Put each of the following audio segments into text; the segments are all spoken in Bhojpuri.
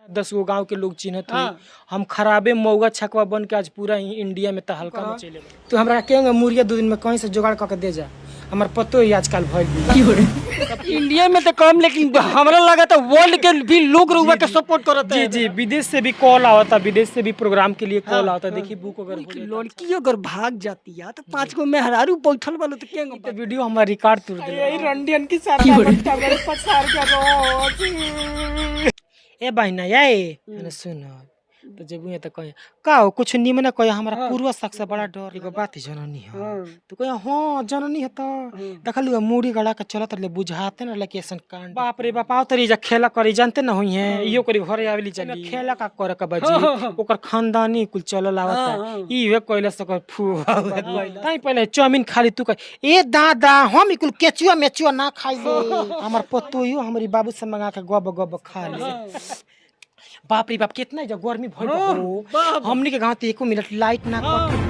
10 गो गांव के लोग चिन्हत हुई। हम खराबे मौगा छकवा बन के आज पूरा ही इंडिया में तहलका मचैले बा। तू हमरा के मुर्गिया 2 दिन में कहीं से जुगाड़ क के दे जा, हमर पतो ही आजकल भइल बिया। इंडिया में तो कम, लेकिन हमरा लगा था वर्ल्ड के भी लोग रउआ के सपोर्ट करत जी है। जी, विदेश से भी कॉल आवता, विदेश से भी प्रोग्राम के लिए कॉल आवता। देखी बुक अगर हो जाए। लड़की अगर भाग जाती है तो पांच गो मेहरारू बैठल वालो तो के तो वीडियो हमार रिकॉर्ड तोड़ देले। यही रंडियन की सरकार पसार के रोज। ए बहिना, ये मैंने सुन तो जब हुए तो कहे का हो कुछ निमन कहे, हमरा पूर्व शक से बड़ा डर। एगो बात जननी है तो कहे हाँ जननी है। तो देखलू मूड़ी गड़ा के चलत रहले, बुझाते न लगे ऐसन कांड। बाप रे बाप, आओ तरी जा खेला करी, जानते न हुई है इयो करी घरे आवेली चली खेला का करे के बजी। ओकर खानदानी कुल चलल आवता, ई वे कइला सकर फू ताई पहले चाउमीन खाली। तू कह ए दादा, हम ई कुल केचुआ मेचुआ ना खाइले। हमर पतोहियो हमरी बाबू से मंगा के गब गब खा ले। बाप रे बाप, कितना जो गर्मी भइल बा हो। हमनी के गांव ते एको मिनट लाइट ना कटे।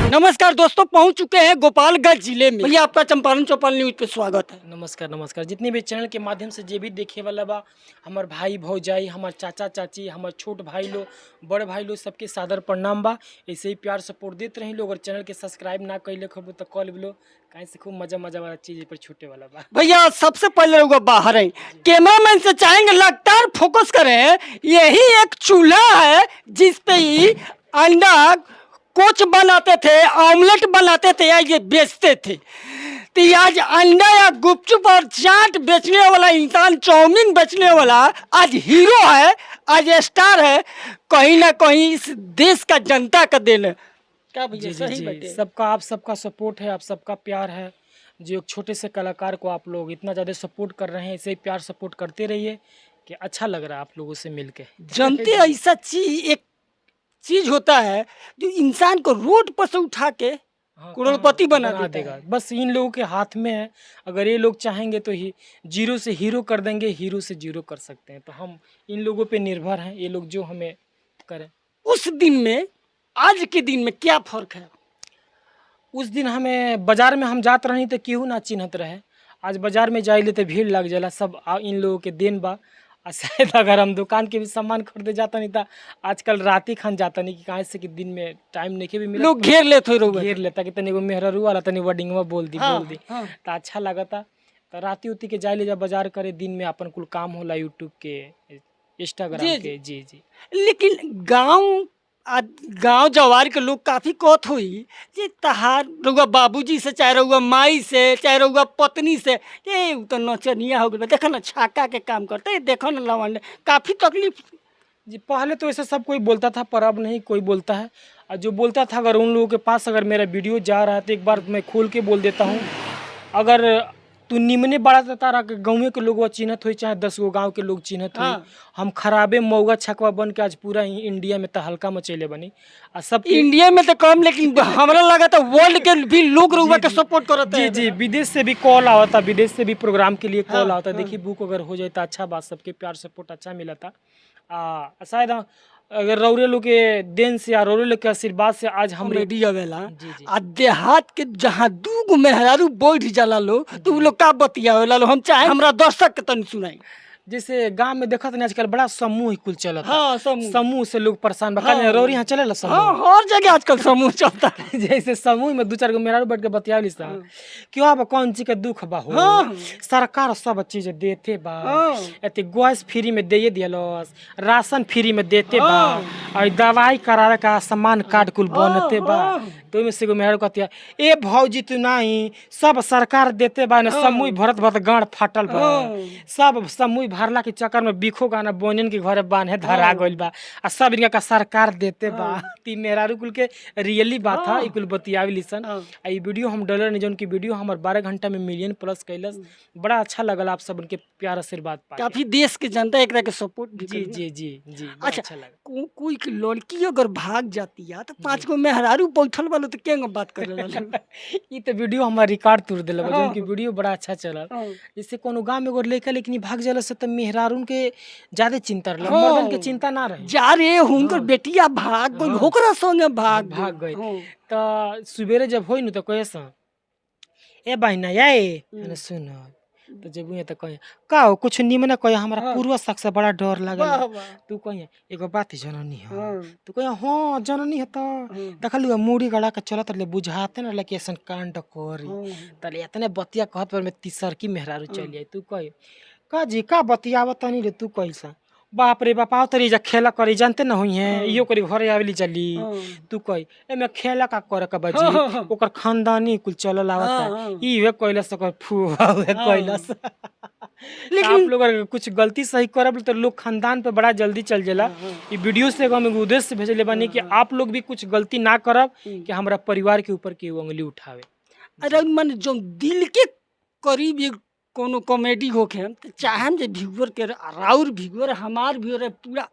नमस्कार दोस्तों, पहुंच चुके हैं गोपालगंज जिले में। भैया, आपका चंपारण चौपाल न्यूज पे स्वागत है। नमस्कार नमस्कार। जितने भी चैनल के माध्यम से जे भी देखे वाला बा, हमार भाई भौजाई, हमार चाचा चाची, हमार छोट भाई लोग, बड़ भाई लोग, सबके सादर प्रणाम बा। ऐसे ही प्यार सपोर्ट देते रही लोग और चैनल के सब्सक्राइब ना कैले खबर तो कॉल लो, काहे से खूब मजा मजा वाला चीज पर छूटे वाला बा। भैया, सबसे पहले रउआ बाहर है, कैमरामैन से चाहेंगे लगातार फोकस करें। यही एक चूल्हा है जिस पे ही अंडा कोच बनाते थे, ऑमलेट बनाते थे या ये बेचते थे। तो ये आज अंडा या गुपचुप और चाट बेचने वाला इंसान, चाउमीन बेचने वाला आज हीरो है, आज स्टार है। कहीं ना कहीं इस देश का जनता का then है। क्या भैया, जी जी। सही जी बाटे? सबका, आप सबका सपोर्ट है, आप सबका प्यार है, जो एक छोटे से कलाकार को आप लोग इतना ज़्यादा सपोर्ट कर रहे हैं। ऐसे ही प्यार सपोर्ट करते रहिए कि अच्छा लग रहा है आप लोगों से मिलके। जनते ऐसा चीज, एक चीज होता है जो इंसान को रोड पर से उठा के करोड़पति बना देता देगा है। बस इन लोगों के हाथ में है। अगर ये लोग चाहेंगे तो ही जीरो से हीरो कर देंगे, हीरो से जीरो कर सकते हैं। तो हम इन लोगों पे निर्भर हैं, ये लोग जो हमें करें। उस दिन में, आज के दिन में क्या फर्क है? उस दिन हमें बाजार में हम जात रही तो केहू ना चिन्हत रहे। आज बाजार में जाइले तो भीड़ लग जाला। सब इन लोगों के देन बा। आ शायद अगर हम दुकान के भी सामान खरीदे जाता नहीं था, आजकल राती खान जाता नहीं कि काहे से कि दिन में टाइम नहीं के भी मिला। लोग घेर लेते हो रउआ। घेर लेता कि तनी एगो मेहररू वाला तनी वर्डिंगवा बोल दी, बोल दी। तो अच्छा लगता। तो राती उती के जाइले जब बाजार करे, दिन में अपन कुल काम होला यूट्यूब के, इंस्टाग्राम के। जी जी। लेकिन गांव गांव जवार के लोग काफी कहत हुई जे तहार रउआ बाबूजी से, चाहे रउआ माई से, चाहे रउआ पत्नी से, ए उ तो नचनिया हो गइल बा, देखो ना छाका के काम करते, देखो ना लवंड, काफी तकलीफ। जी, पहले तो ऐसा सब कोई बोलता था, पर अब नहीं कोई बोलता है। और जो बोलता था, अगर उन लोगों के पास अगर मेरा वीडियो जा रहा है तो एक बार मैं खोल के बोल देता हूँ, अगर तू निमने बड़ा तो तारा के गाँव के लोग चिन्हत हुई, चाहे 10 गो गाँव के लोग चिन्हत हुई। हम खराबे मौगा छकवा बन के आज पूरा ही इंडिया में तहलका मचैले बनी आ सब इंडिया में तो कम, लेकिन हमरा लगा था वर्ल्ड के भी लोग रउआ के सपोर्ट करत जी है। जी, विदेश से भी कॉल आवता, विदेश से भी प्रोग्राम के लिए कॉल आवता। देखिए बुक अगर हो जाए तो अच्छा बात। सबके प्यार सपोर्ट अच्छा मिला था। आ शायद हाँ, अगर रौरे लोग के देन से या रौरे लोग के आशीर्वाद से आज हमरे कॉमेडी आवेला। जी जी। आ देहात के जहाँ दू गो मेहरारू बैठ जाला लो तो उ लोग का बतियावेला लो, हम चाहे हमरा दर्शक के तनी सुनाई। जैसे गांव में देखत नहीं, आजकल बड़ा समूह कुल चलता। हाँ, समूह। समूह से लोग परेशान बा। हाँ, रौरी यहाँ चलेला समूह? हाँ, हर जगह आजकल समूह चलता है। जैसे समूह में दू चार गो मेहरारू बैठ के बतियावली सा, क्यों अब कौन चीज के दुख बा हो? सरकार सब चीज देते बा। एते गैस फ्री में दे दियलस, राशन फ्री में देते बा और दवाई करावे का सामान कार्ड कुल बनते बा। तो ओइमे से एगो मेहरारू कहतिया, ए भौजी, तू नाही सब सरकार देते बा ना, समूह भरत भरत गांड फाटल बा। सब समूह भरला के चक्कर में बिखो गाना बोनियन के घरे बान्हे धरा गइल बा आ सब इनका का सरकार देते बा। ती मेहरारू कुल के रियली बात है, ई कुल बतियावली सन। आ ई वीडियो हम डलर नहीं, जौन की वीडियो हमर 12 घंटा में मिलियन प्लस कैलस। बड़ा अच्छा लगल आप सब उनके प्यार आशीर्वाद पा। काफी देश के जनता एकरा के सपोर्ट भी जी करी। जी जी जी, बड़ा अच्छा लगा। कोई के लड़की अगर भाग जाती है तो पांच गो मेहरारू बैठल वालो तो के बात करे ला? ई तो वीडियो हमार रिकॉर्ड तोड़ देले बा, जौन की वीडियो बड़ा अच्छा चलल। जैसे कोनो गांव में एगो लड़का लेकिन भाग जाला से त मेहरारून के ज्यादा चिंता रहल, मर्दन के चिंता ना रहे। जा रे, हुनकर बेटिया भाग गई, होकरा संगे भाग भाग गई। गई। त सुबेरे जब होई नु त कहे सा, ए बहिना, ये मैंने सुन। तो जब तो कहे का हो कुछ निमन कहे, हमरा पूर्व शक से बड़ा डर लागल। तू कहे एगो बात जननी हो, तू कहे हाँ जननी है। तो देखलू मूड़ी गड़ा के चलत रहले, बुझाते न कि ऐसन कांड करी। तले इतने बतिया कहत पर में तीसरकी मेहरारू चल आई। तू कहे का जी का बतियावत तनी रे, तू कैसा बाप रे बाप आओ तरी जा खेला करी जानते न हुई है, इहो करी घरे आवेली चली। तू कही एमे खेला का करे के बाजी, ओकर खानदानी कुल चलल आवता, ई वे कैलस ओकर फुआ उहे कैलस। लेकिन आप लोग अगर कुछ गलती सही करब तो लोग खानदान पे बड़ा जल्दी चल जाला। ई वीडियो से हम एगो उद्देश्य भेजले बानी कि आप लोग भी कुछ गलती ना करब कि हमरा परिवार के ऊपर केहू उंगली उठावे। अरे मन जो दिल के करीब एक कोनो कॉमेडी होखे तो चाहम जे व्यूअर के राउर व्यूअर हमार व्यूअर पूरा।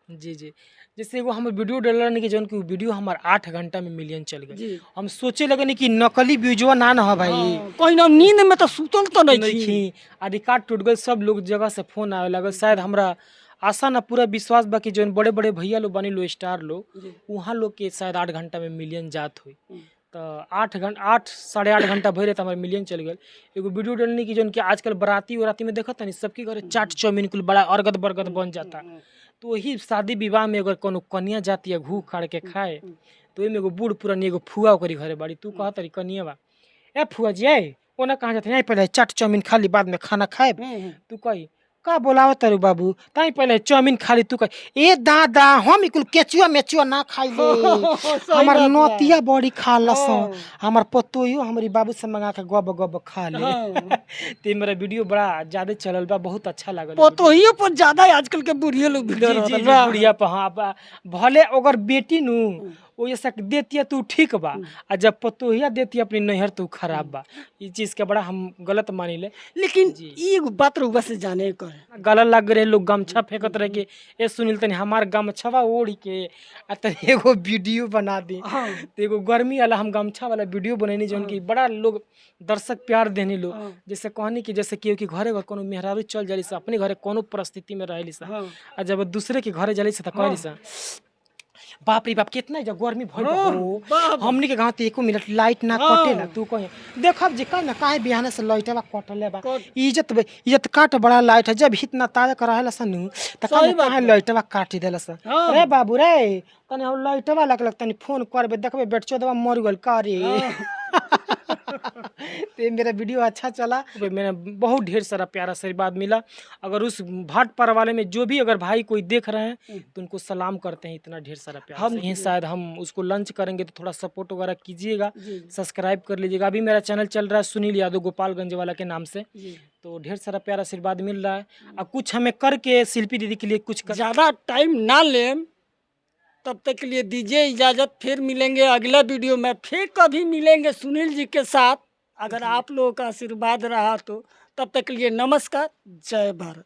जी जी, जैसे एगो हम वीडियो डलल कि जौन की वीडियो हमार 8 घंटा में मिलियन चल गए। हम सोचे लगनी कि नकली व्यूजवा ना न हो भाई, कहीं ना नींद में तो सुतल तो नहीं थी, आ रिकॉर्ड टूट गल, सब लोग जगह से फोन आवे लगल। शायद हमरा आशा ना पूरा विश्वास बा कि जौन बड़े बड़े भैया लोग बनी लो स्टार लोग, वहाँ लोग के शायद 8 घंटा में मिलियन जात हुई। तो 8 घंटा 8 8.5 घंटा भरे तो हमारे मिलियन चल गए। एगो वीडियो डलनी कि जौन कि आजकल बराती उराती में देखत नहीं सबके घरे चाट चाउमीन कुल बड़ा अर्गद बरगद बन जाता। तो वही शादी विवाह में अगर कोनो कनिया जाती है घू खाड़ के खाए तो ओहिमे एगो बूढ़ पुरानी एगो फुआ ओकरी घरे बाड़ी। तू कहत रही कनिया बा ए फुआ जी ए ओना कहाँ जाते नहीं, पहले चाट चाउमीन खाली बाद में खाना खाए। तू कही का बोलावत तारू बाबू, ताई पहले चाउमीन खाली। तू कही ए दादा हम कुल केचुआ मेचुआ ना खाइले, हमार नतिया बड़ी खा लस, हमार पतोहियो हमरी बाबू से मंगा के गब गब खा ले। ते मेरा वीडियो बड़ा ज्यादा चलल बा, बहुत अच्छा लागल। पतोहियो पर ज्यादा आजकल के बुढ़िया लोग वीडियो बुढ़िया पर। हाँ भले अगर बेटी नु वो ये सक देती है तू ठीक बा, आ जब पतोहिया देती है अपनी नैहर तो खराब बा। ये चीज़ के बड़ा हम गलत मानी ले। लेकिन एगो बात रउआ से जाने कर गला लग रहे लोग गमछा फेंकत रहे कि ए सुनील तनी हमार गमछवा ओढ़ के आ तनी एगो वीडियो बना दी। तो एगो गर्मी वाला हम गमछा वाला वीडियो बनैनी जौन की बड़ा लोग दर्शक प्यार देने लोग। जैसे कहनी कि जैसे केहू के घरे घर कोनो मेहरारू चल जाली से अपने घरे कोनो परिस्थिति में रहली से, आ जब दूसरे के घरे जाली से तो कहली से बाप रे बाप कितना जब गर्मी भइल हो, हमनी के गांव ते एको मिनट लाइट ना कटेला। तू कहे देखब जे का ना काहे बिहाने से लाइटवा कटले बा, इज्जत इज्जत काट बड़ा लाइट है, जब हित ना ताजा कराहेला सनु त काहे लाइटवा काटी देला स। अरे बाबू रे तनी हम लाइटवा लगलक तनी फोन करबे देखबे बेटचोदवा मर गेल का रे। तो मेरा वीडियो अच्छा चला, मैंने बहुत ढेर सारा प्यारा आशीर्वाद मिला। अगर उस भाट पर वाले में जो भी अगर भाई कोई देख रहे हैं तो उनको सलाम करते हैं, इतना ढेर सारा प्यार। हम यहीं शायद हम उसको लंच करेंगे तो थोड़ा सपोर्ट वगैरह कीजिएगा, सब्सक्राइब कर लीजिएगा। अभी मेरा चैनल चल रहा है सुनील यादव गोपालगंज वाला के नाम से, तो ढेर सारा प्यारा आशीर्वाद मिल रहा है। और कुछ हमें करके शिल्पी दीदी के लिए कुछ ज़्यादा टाइम ना लें, तब तक के लिए दीजिए इजाज़त। फिर मिलेंगे अगला वीडियो में, फिर कभी मिलेंगे सुनील जी के साथ अगर आप लोगों का आशीर्वाद रहा तो। तब तक के लिए नमस्कार, जय भारत।